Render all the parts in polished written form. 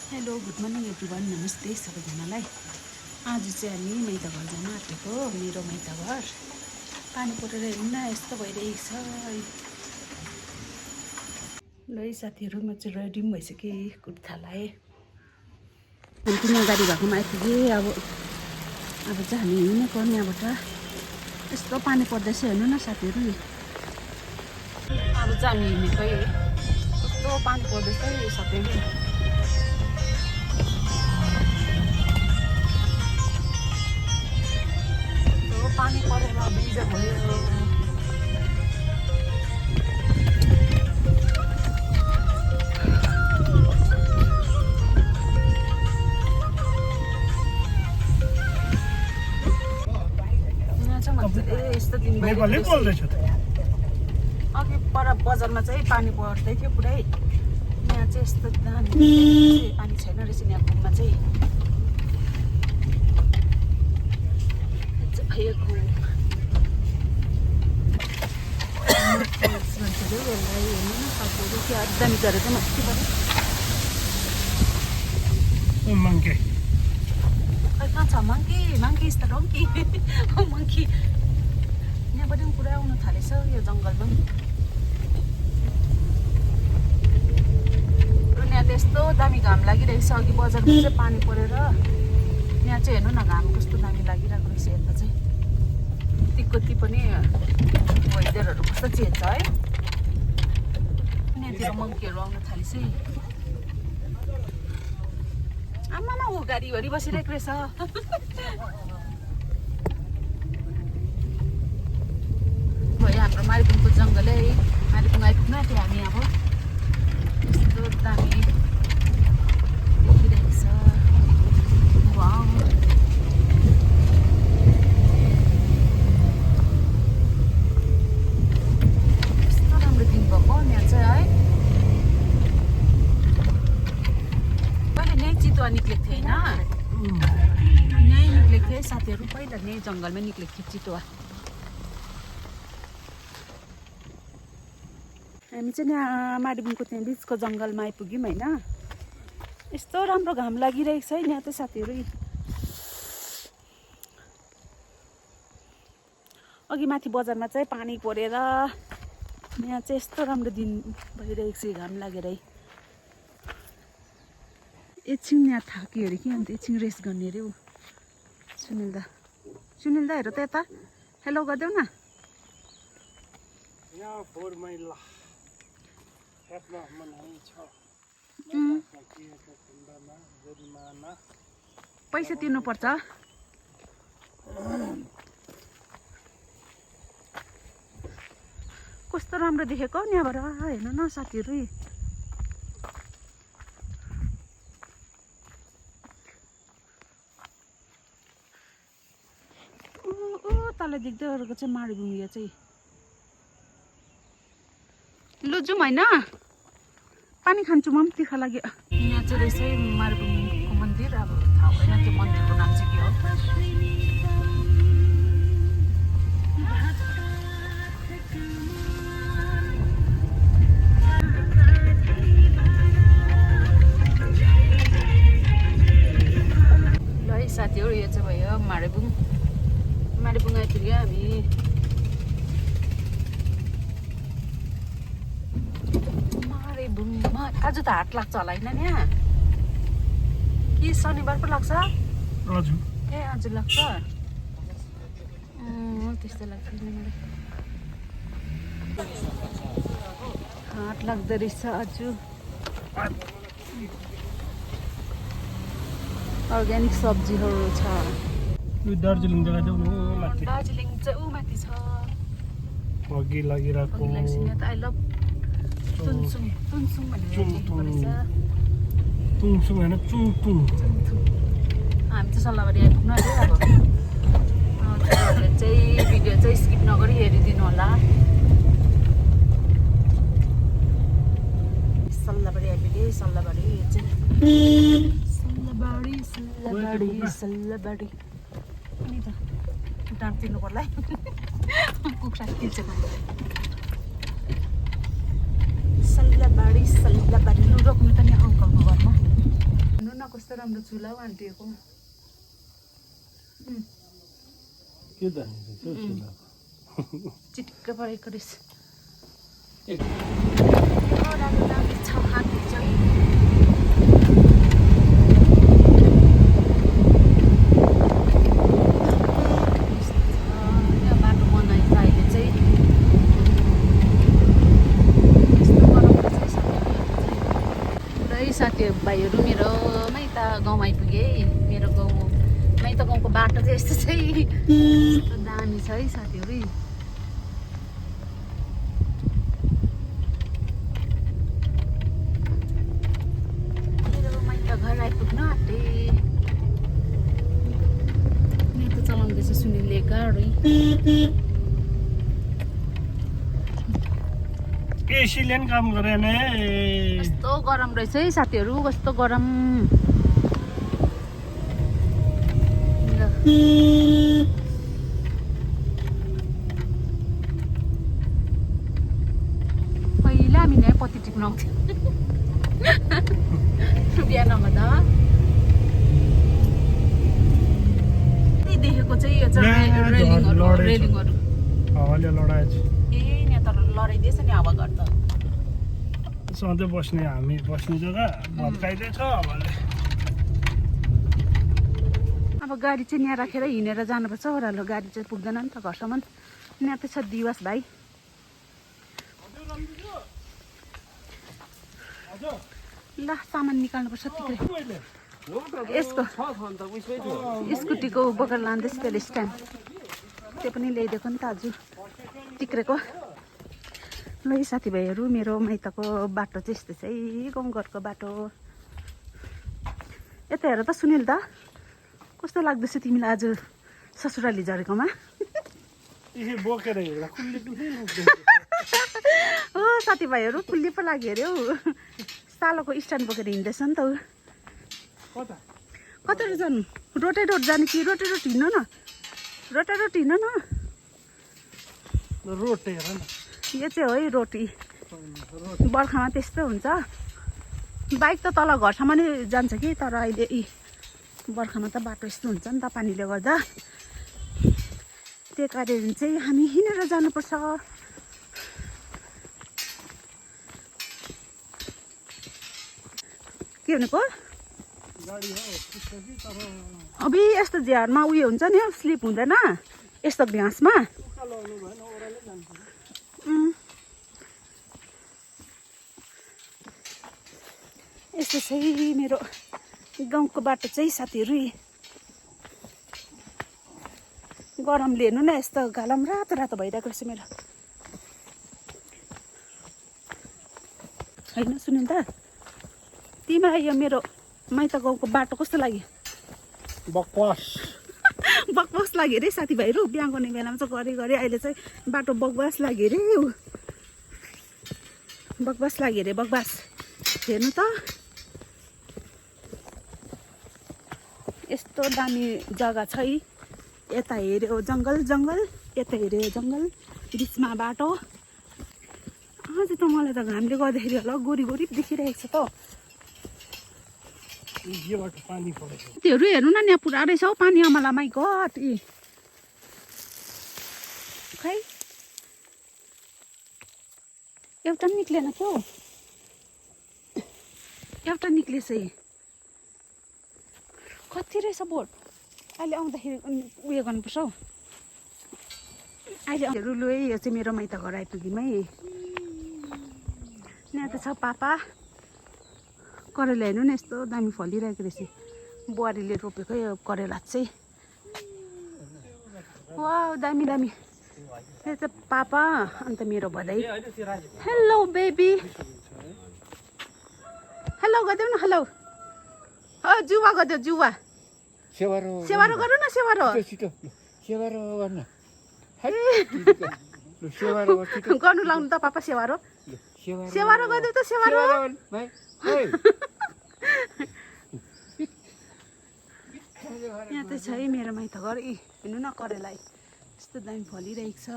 Hello good morning everyone, नमस्ते सबैजनालाई। आज चाहिँ हामी माइत घर जान आँटेको, मेरो माइत घर। पानी परेर हेर्नु न यस्तो भइरहेको छ। ल साथीहरू, म चाहिँ रेडी पनि भइसकेँ, कुर्ता लगाएँ। तिनीहरू गाडी भएकोमा आइपुगेँ। अब चाहिँ हामी हिँडेको यहाँबाट। यस्तो पानी पर्दैछ हेर्नु न साथीहरू। अब चाहिँ हामी हिँडेकै, कस्तो पानी पर्दैछ सबैले। पानी परेर बिजो भयो। यस्तो दिन अघि पर बजारमा चाहिँ पानी पर्दै थियो पुरै। यहाँ चाहिँ यस्तो पानी छैन रहेछ यहाँ घुममा चाहिँ। दामी झरेको माथि Monkey. कहाँ छ monkey? Monkey is the donkey. Monkey यहाँबाट पनि पुरा आउनु थालेछ यो जङ्गलमा पनि। यहाँ त यस्तो दामी घाम लागिरहेको छ। अघि बजारमा चाहिँ पानी परेर यहाँ चाहिँ हेर्नु न घाम कस्तो दामी लागिरहेको रहेछ। यता चाहिँ कति पनि वेदरहरू कस्तो चेन्ज छ है। यहाँतिर मङ्कीहरू आउनु थालेछ है। आमामा ऊ गाडीभरि बसिरहेको रहेछ। भयो हाम्रो मारिपुङको जङ्गलै। मारिपुङ आइपुग्न आँट्यो हामी। अब यस्तो दामी देखिरहेको छ। वाउ, यस्तो राम्रो दिन भएको यहाँ चाहिँ है। चितुवा निक्लेको थियो होइन? यहीँ निक्लेको थियो साथीहरू। पहिला यहीँ जङ्गलमै निक्लेको थियो चितुवा। हामी चाहिँ यहाँ मारिबुङको त्यहाँ बिचको जङ्गलमा आइपुग्यौँ होइन। यस्तो राम्रो घाम लागिरहेको छ है यहाँ चाहिँ साथीहरू। अघि माथि बजारमा चाहिँ पानी परेर यहाँ चाहिँ यस्तो राम्रो दिन भइरहेको छ घाम लागेर है। एकछिन यहाँ थाक्यो अरे कि, अन्त एकछिन रेस्ट गर्ने अरे ऊ सुनिल दा। सुनिल दा हेर त यता, हेलो गरिदेऊ न। पैसा तिर्नुपर्छ। कस्तो राम्रो देखेको यहाँबाट हेर्नु न साथीहरू। तल देख्दै गरेको चाहिँ मारिबुङ यो चाहिँ। लु जाउँ होइन, पानी खान्छु म पनि, तिर्खा लाग्यो। यहाँ चाहिँ रहेछ मारिबुङको मन्दिर। अब थाहा भएन त्यो मन्दिरको नाम चाहिँ के हो। ल है साथीहरू, यो चाहिँ भयो मारिबुङ। मारिबुङ आइपुग्यो हामी। मारिबुङमा आज त हाट लाग्छ होला होइन यहाँ? कि शनिबार पो लाग्छ? ए आज लाग्छ। त्यस्तो लाग्छ। हाट लाग्दो रहेछ आज। अर्ग्यानिक सब्जीहरू छ। दार्जिलिङ जग्गा जाउँ न माथि। दार्जिलिङ चाहिँ ऊ माथि छ। अघि लागिरहेको आई लभ तुनसुङ। तुनसुङ भनेर तुङसुङ होइन, चुङटुङ। हामी चाहिँ सल्लाहबारी आइपुग्नु अरे। अब तपाईँहरूले चाहिँ भिडियो चाहिँ स्किप नगरी हेरिदिनु होला। सल्लाहबारी आइपुगेँ। सल्लाहबारी चाहिँ सल्लाहबारी अनि त डाँट दिनु पर्ला है। कुखुरा किल्छ। सल्लाहबारी लु रोक्नु त नि अङ्कलको घरमा। राम्रो चुला हौ आन्टीको के जाने त्यो चुला चिटिक्क परेको रहेछ एक राम्रो छ हात्ती चाहिँ बाटो बनाएको अहिले चाहिँ पुरै साथी भाइहरू मेरो माइत गाउँ आइपुगे मेरो गाउँ माइत गाउँको बाटो चाहिँ यस्तो चाहिँ यस्तो दामी छ है साथीहरू मेरो माइत घर आइपुग्न आँटे यहाँ त चलाउँदैछ सुनिलले गाडी एसीले पनि काम गरेन कस्तो गरम रहेछ है साथीहरू कस्तो गरम पहिला हामी नै पत्ती टिप्न आउँथ्यौँ बिहान नभन्दा देखेको चाहिँ यो चाहिँ रेलिङहरू हावाले लडाएछ ए यहाँ त लडाइदिएछ नि हावा गर्दा सधैँ बस्ने हामी बस्ने जग्गा भत्काइदिएछ हावाले अब गाडी चाहिँ यहाँ राखेर हिँडेर जानुपर्छ ओह्रालो गाडी चाहिँ पुग्दैन नि त घरसम्म यहाँ त छ दिवस भाइ ल सामान निकाल्नुपर्छ तिक्रे यसको स्कुटीको बोकेर लाँदैछ त्यसले स्ट्यान्ड त्यो पनि ल्याइदिएको नि त आज तिक्रेको ल साथीभाइहरू मेरो माइतको बाटो चाहिँ यस्तो छ है गाउँघरको बाटो यता हेर त सुनिल त कस्तो लाग्दैछ तिमीलाई आज ससुराली झरेकोमा बोकेर हो साथीभाइहरू कुल्ली पो लाग्यो अरे हौ सालोको स्ट्यान्ड बोकेर हिँड्दैछ नि त कता जानु रोटे रोड जाने कि रोटे रोड हिँड्नु न रोटे रोड हिँड्नु न रोड हेर न यो चाहिँ हो है रोटी बर्खामा त्यस्तै हुन्छ बाइक त तल घरसम्म नै जान्छ कि तर अहिले बर्खामा त बाटो यस्तो हुन्छ नि त पानीले गर्दा त्यही कारण चाहिँ हामी हिँडेर जानुपर्छ के भनेको अबि यस्तो झ्यारमा उयो हुन्छ नि स्लिप हुँदैन यस्तो घाँसमा यस्तो चाहिँ मेरो गाउँको बाटो चाहिँ साथीहरू गरमले हेर्नु न यस्तो गालाम रातो रातो भइरहेको रहेछ मेरो होइन सुन्नु त तिमीलाई यो मेरो माइत गाउँको बाटो कस्तो लाग्यो बकवास बकवास लाग्यो अरे साथीभाइहरू बिहा गर्ने बेलामा चाहिँ गरे अहिले चाहिँ बाटो बकवास लाग्यो अरे बकवास लाग्यो अरे बकवास हेर्नु त यस्तो दामी जग्गा छ है यता हेऱ्यो जङ्गल जङ्गल यता हेऱ्यो जङ्गल बिचमा बाटो आज त मलाई त घामले गर्दाखेरि होला गोरी गोरी देखिरहेको छ त त्योहरू हेर्नु न यहाँ पुरा रहेछ हौ पानी अमला माइ गड खै एउटा पनि निक्लेन क्या हौ एउटा निक्लेछ कति रहेछ बोट अहिले आउँदाखेरि उयो गर्नुपर्छ हौ अहिले लु है यो चाहिँ मेरो माइत घर आइपुग्यौँ है यहाँ त छ पापा करेला हेर्नु न यस्तो दामी फलिरहेको रहेछ बुहारीले रोपेको यो करेला चाहिँ वा दामी दामी यो चाहिँ पापा अन्त मेरो भदै हेलो बेबी हेलो गरिदेऊ न हेलो जुवा गरिदेऊ जुवा सेवारो गरौँ न सेवारो गर्नु लाउनु त पापा सेवारो सेवारो गरिदेऊ त सेवारो यहाँ त छ है मेरो माइत घर हेर्नु न करेला यस्तो दामी फलिरहेको छ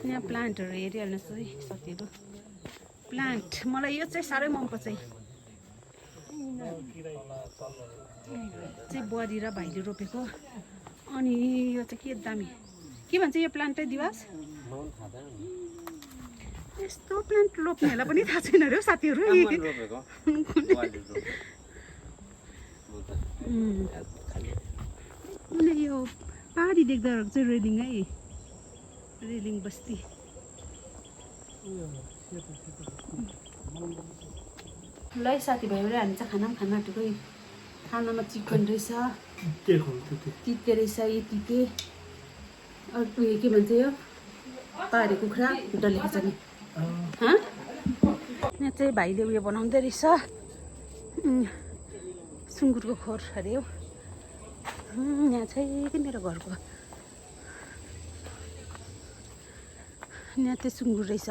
यहाँ प्लान्टहरू हेरिहाल्नुहोस् है साथीहरू प्लान्ट मलाई यो चाहिँ साह्रै मनपर्छ चाहिँ बुहारी र भाइले रोपेको अनि यो चाहिँ के दामी के भन्छ यो प्लान्टै दिवस यस्तो प्लान्ट रोप्नेहरूलाई पनि थाहा छैन अरे हौ साथीहरू अनि यो पहाडी देख्दा चाहिँ रेलिङ है रेलिङ बस्ती ल साथीभाइहरू हामी चाहिँ खाना पनि खान आँटेको खानामा चिकन रहेछ तिते रहेछ यो तिते अर्को के भन्छ यो पहाडी कुखुरा डल्ले छ नि यहाँ चाहिँ भाइले उयो बनाउँदै रहेछ सुँगुरको खोर अरे हो यहाँ चाहिँ मेरो घरको यहाँ चाहिँ सुँगुर रहेछ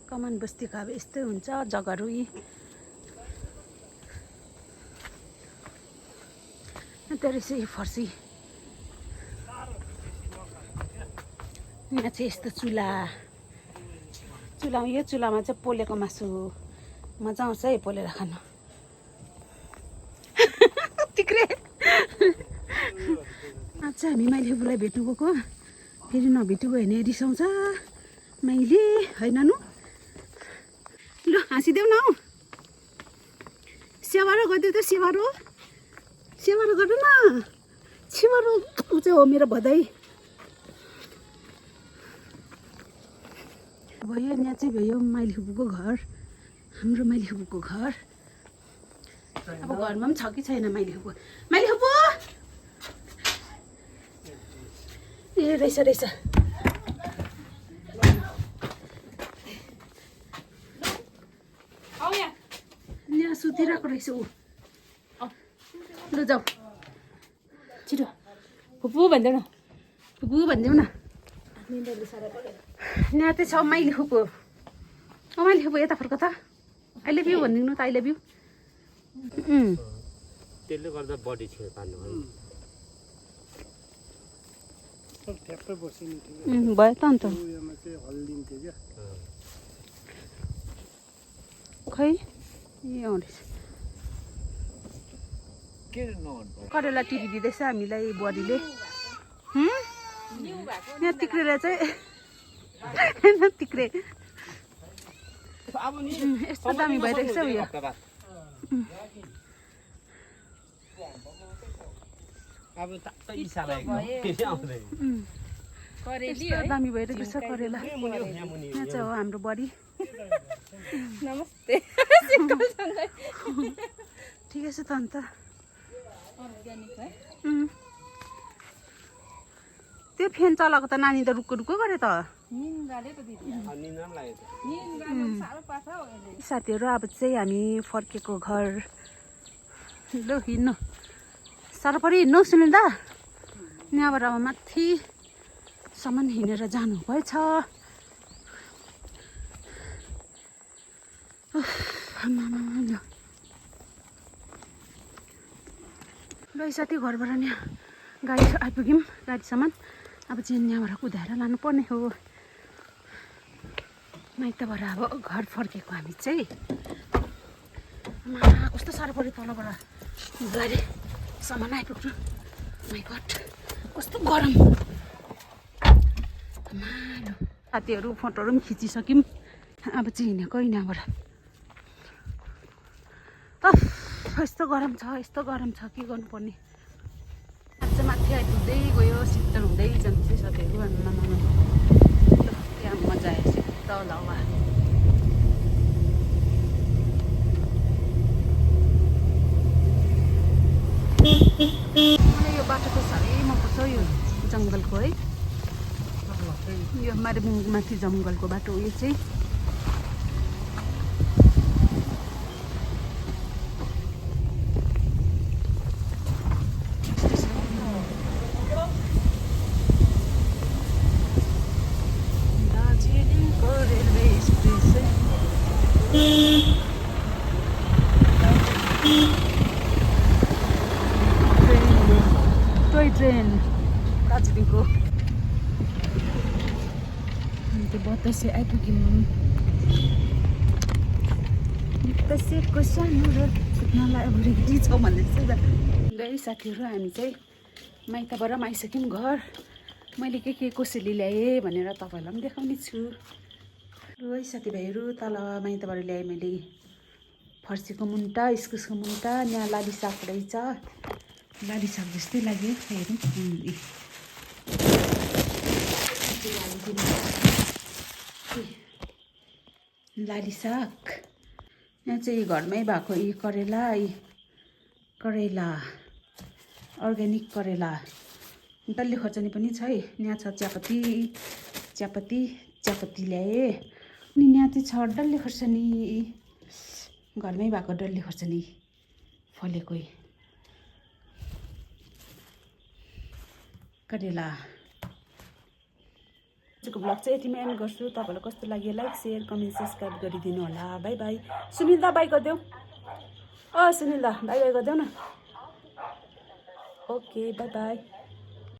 कमान बस्तीको अब यस्तै हुन्छ जग्गाहरू त्यो रहेछ यो फर्सी यहाँ चाहिँ यस्तो चुला यो चुलामा चाहिँ पोलेको मासु मजा आउँछ है पोलेर खानु तिक्रे अच्छा हामी माइली बुलाई भेट्नु गएको फेरि नभेट्नु गयो भने रिसाउँछ माइली होइन नु ल हाँसिदेऊ न हौ सेवारो गरिदेऊ त सेवारो गर्नु न सेवारो ऊ चाहिँ हो मेरो भदाई भयो यहाँ चाहिँ भयो माइली फुपूको घर हाम्रो माइली फुपूको घर अब घरमा पनि छ कि छैन माइली फुपू ए रहेछ यहाँ सुतिरहेको रहेछ ऊ ल जाऊ छिटो फुपू भनिदेऊ न यहाँ चाहिँ छ माइली फुपू माइली फुपू यता फर्क त आई लभ यु भनिदिनु त आई लभ यु त्यसले गर्दा बडी छेउ पार्नु भयो त अन्त खै ए आउँदैछ करेला टिभी दिँदैछ हामीलाई बुहारीले यहाँ तिक्रेर चाहिँ तिक्रे यस्तो दामी भइरहेको छ उयो दामी भइरहेको छ करेला यहाँ चाहिँ हो हाम्रो बुहारी नमस्ते ठिकै छ त अन्त त्यो फ्यान चलाएको त नानी त रुक्को गरे त साथीहरू अब चाहिँ हामी फर्केको घर ल हिँड्नु साह्रो पऱ्यो हिँड्नु सुनिल दा यहाँबाट अब माथिसम्म हिँडेर जानु भएछ ल साथी घरबाट यहाँ गाडी आइपुग्यौँ गाडीसम्म अब चाहिँ यहाँबाट कुदाएर लानुपर्ने हो माइतबाट अब घर फर्केको हामी चाहिँ कस्तो साह्रो पऱ्यो तलबाट गाडीसम्म आइपुग्नु माइ गड कस्तो गरम साथीहरू फोटोहरू पनि खिचिसक्यौँ अब चाहिँ हिँडेको यहाँबाट यस्तो गरम छ के गर्नुपर्ने आज माथि आइपुग्दै गयो शीतल हुँदै जान्छ साथीहरू त्यहाँ मजा आयो शीतल हावा मलाई यो बाटो त साह्रै मनपर्छ यो जङ्गलको है यो मारुबुङ माथि जङ्गलको बाटो यो चाहिँ टोय ट्रेन दार्जिलिङको साथी बतासे आइपुग्यौँ। बतासेको सानो र सुत्नलाई अब रेडी छौँ भन्दै छ। गए साथीहरू हामी चाहिँ माइतबाट पनि आइसक्यौँ घर। मैले के कसरी ल्याएँ भनेर तपाईँहरूलाई पनि देखाउने छु। ल है साथीभाइहरू, तल माइतबाट ल्याएँ मैले फर्सीको मुन्टा, इस्कुसको मुन्टा, यहाँ लाली साग रहेछ। लाली साग जस्तै लाग्यो हेरौँ। लाली साग, यहाँ चाहिँ घरमै भएको करेला अर्ग्यानिक करेला। डल्ले खोर्सानी पनि छ है। यहाँ छ चियापत्ती ल्याएँ। अनि यहाँ चाहिँ छ डल्ले खोर्सानी, घरमै भएको डल्ले खोर्सानी फलेको करेला। आजको भ्लग चाहिँ यतिमै एन्ड गर्छु। तपाईँलाई कस्तो लाग्यो लाइक शेयर कमेन्ट सब्सक्राइब गरिदिनु होला। By by. सुनिल दा बाई गरिदेऊ। सुनिल दा बाई गरिदेऊ न। Okay by by.